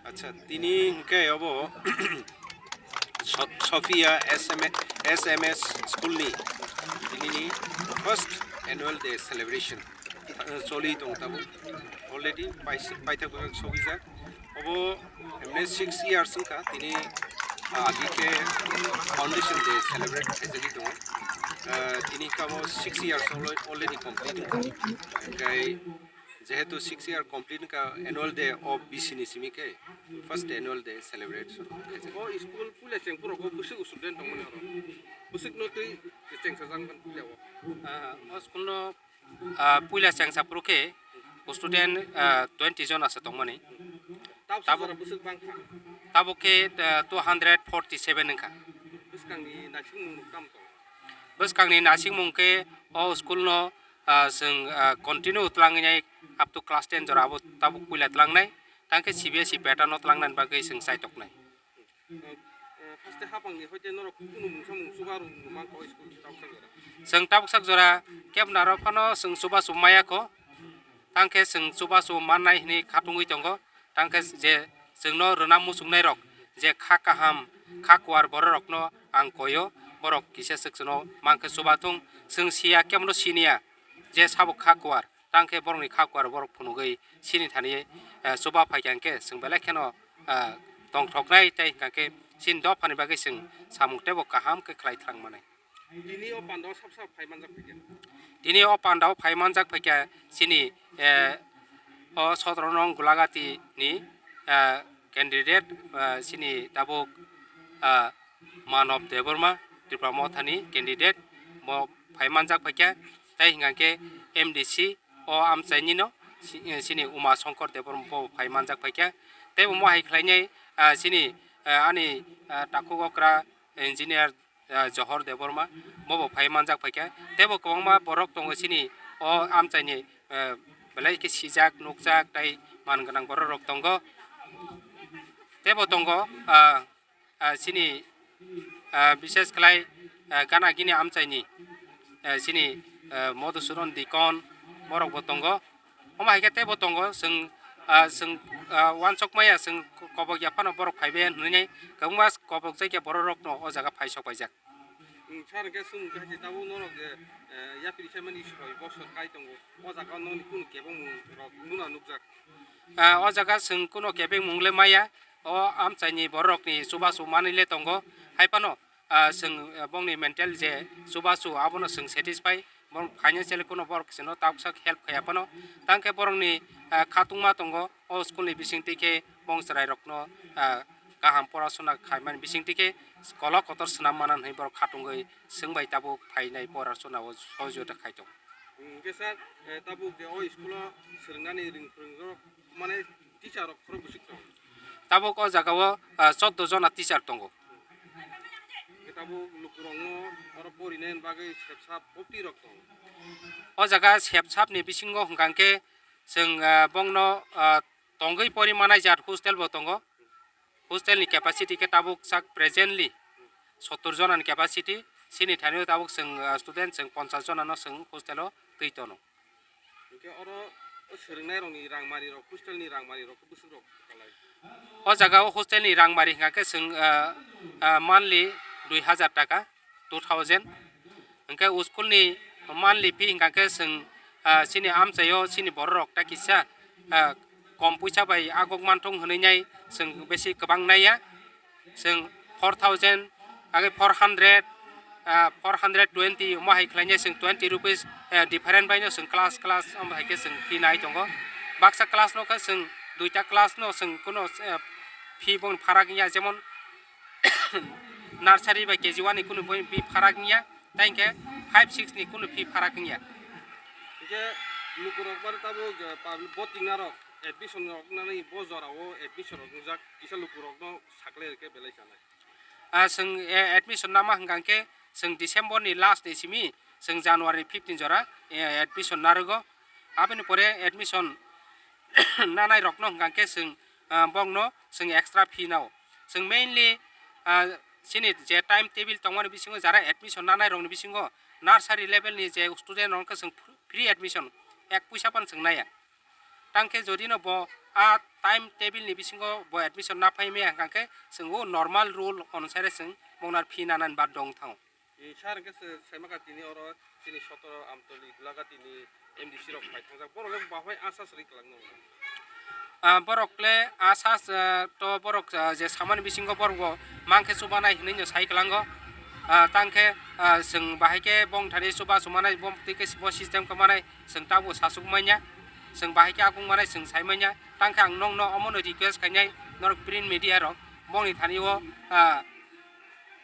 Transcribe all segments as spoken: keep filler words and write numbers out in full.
Acha, tini hwnkhe obo So-, Sophia S M S, S M S school ni tini ni first annual day celebration, uh, choli tong tabuk. Already paisa-, paithak bwswk sogijak. Obo emne six years wngkha tini, uh, agi khe foundation day celebrate khaijagwi tongo. Uh, tini kamo six years alre-, already complete wngkha. Hwnkhe jehetu six year complete wngkha annual day of B C ni simi khe first annual day celebration khaijak. O school puila chengphuru ko bwswk student tongmani oro. Bwswk no twi chengsa jang ban puila o. Ah, o school no, ah, puila chengsa phuru khe student, ah, twenty jon asa tongmani. Tabuk Tabuk jora bwswk bangkha. Tabuk khe, ah, two hundred forty seven wngkha. Bwskangni naisingmung rok tamo tong? Bwskangni naisingmung khe o school no, ah, chwng, ah, continue twlangwi nai up to class ten jora abo tabuk puila twlangnai. Tangkhe C B S E pattern no twlangnani bagwi chwng chaitoknai. Eh, eh, haste hapangni hoite norok kunu mungsa mung chuba rwng mangkha o school tabuksak jora? Chwng tabuksak jora kebnaro phano chwng chubachu maya kho. Tangkhe chwng chubachu mannai hwnwi khatungwi tongo. Tangkhe je chwngno rwna muchungnairok, je kha kaham, kha kuar bororokno ang koio, borok kisa swk chwngno mankhe chubathung. Chwng siya kebono siniya, je sabo kha kuar, tangkhe borokni kha kuar borok phunugwi sini thani, eh, chuba phaikha hwnkhe chwng belai kheno, eh, tongthoknai tei hwnkhe chini dophani bagwi chwng samung teibo kaham khe khlai thang manai. Tini o pandao sab sab phai manjak phaikha. Tini o pandao phai manjak phaikha chini, eh, o sotro nong Gulagati ni, eh, candidate, eh, chini tabuk, eh, Manob Debbarma, Tipra Mothani candidate, bo phai manjak phaikha. Tei hwnkha khe M D C o amchaini no si-, eh, chini Uma Shankar Debbarma bo phai manjak phaikha. Tei bo mohai khlainai, eh, chini, eh, ani, eh, takhuk okra engineer ah, Johor Debbarma, bobo phai manjak phaikha. Teibo kwbangma borok tongo chini o amchaini, eh, belai khe sijak, nukjak tei man gwnang borok rok tongo. Teibo tongo, ah, ah, chini, ah, bishes khlai, ah, gana gini amchaini, eh, chini, eh, Madhusudan Dikon, borokbo tongo. Omo hai khe teibo tongo, chwng, ah, chwng, ah, uansuk maya, chwng kobok ya phano borok phai bai hwnwi nai kwbangma kobok jakya borok rokno o jaga phai sok paijak. Nwng sar khe swng khe hai se tabuk norok je, eh, yapri sai mani soi bosor kai tongo, o jaga o nokni kunu kebengmung rok nuna nukjak? Ah, o jaga chwng kuno kebengmung le maya, o amchaini borok rokni chubachu manwi le tongo, hai phano ah, chwng, ah, bongni mental je chubachu abono chwng satisfy, bong financially kuno borok chwngno tabuksak help khaiya phano, tangkhe borokni, ah, khatungma tongo o school ni bisingtwi khe bong chwrairokno, ah, kaham porasona khaimani bisingtwi khe kolok kotor swnam mana hwnwi borok khatungwi chwng bai tabuk phainai porasona o sojota khai tongo. Hwnkhe sir, eh, tabuk je o school o swrwngnani ring phwrwng rok mane teacher rok khorok bwswk tong? Tabuk o jaga o, ah, chordo jona teacher tongo. Hwnkhe tabuk lukurokno oro porinani bagwi sepsap kopti rok tong? O jaga sepsap ni bisingo hwnkha khe chwng, ah, bongno, ah, tongwi pori manai jat hostel bo tongo. Hostel ni capacity khe tabuk sak presently sottor jona ni capacity, chini thani o tabuk chwng, ah, student chwng ponchas jona no chwng hostel o twi tono. Hwnkhe oro o swrwngnairokni rangmarirok, hostelni rangmarirok bwswkrok kwlai? O jaga o hostelni rangmari hwnkha khe chwng, ah, ah, monthly dui hazar taka, two thousand. Hwnkhe o schoolni monthly fee hwnkha khe chwng, ah, chini amchaio chini bororok ta kisa, ah, kom puisa bai agok manthung hwnwi nai chwng besi kwbang naiya. Chwng four thousand, age four hundred, ah, four hundred twenty omo hai khlainai chwng twenty rupees, eh, different baino chwng class class omo hai khe chwng fee nai tongo. Baksa class no khe chwng duita class no chwng kuno, eh, fee boni pharak wngya, jemon nursery bai K G one ni kuno boni fee pharak wngya, tei hwnkhe five six ni kuno fee pharak wngya. Hwnkhe lukurok bar tabuk, eh, public voting narok admission rok nani bo jora o admission rok wngjak kisa lukurok no saklai rwkhe belai sanai. Ah, chwng, eh, admission nama hwnkha khe chwng December ni last ni simi chwng January fifteen jora, eh, admission narwgo. Aboni pore admission nanai rokno hwnkha khe chwng, ah, bongno chwng extra fee nao. Chwng mainly, ah, chini je time table tongmani bisingo jara admission nanai rokni bisingo nursery level ni je student rok khe chwng free admission, ek puisa phano chwng naiya. Tang khe jodi no bo a time table ni bisingo bo admission na phai maya hwnkha khe chwng o normal rule onusare chwng bongnar phi nanani bad dong thango. E, sir, hwnkhe se saimaka tini oro chini Sotoro Amtoli Gulagati ni M D C rok phai thangjak, borok le bahai asa sri kwlangno. Ah, borok le asa, ah, to borok, ah, je samani bisingo borok bo mankhe chubanai hinwi no sai kwlango. Ah, tang khe, ah, chwng bahai khe bongthani chuba chumanai, bongtwi khe bo system khe manai, chwng tabuk sasuk manya, chwng bahai khe akung manai chwng sai manya. Tang khe ang nokno omono request khainai, norok print media rok bongni thani o, ah,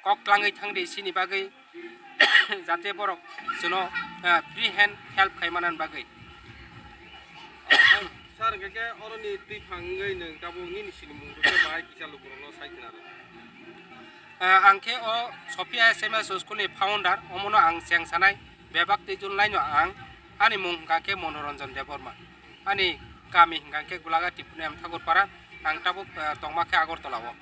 kok tlangwi thangdi sini bagwi, jate borok chwngno, ah, free hand help khai manani bagwi. Sir, hwnkhe khe oroni twi phangwi nwng tabuk nini sinimung rwkhe bahai kisa lukurokno sai khna rw. Ah, ang khe o Sophia S M S school ni founder, omono ang cheng sanai bebak twi jun laino ang, ani mung hwnkha khe Monoranjan Debbarma. Ani kami hwnkha khe Gulagati Pune Amthakur Para, ang tabuk, ah, tongma khe Agartala o.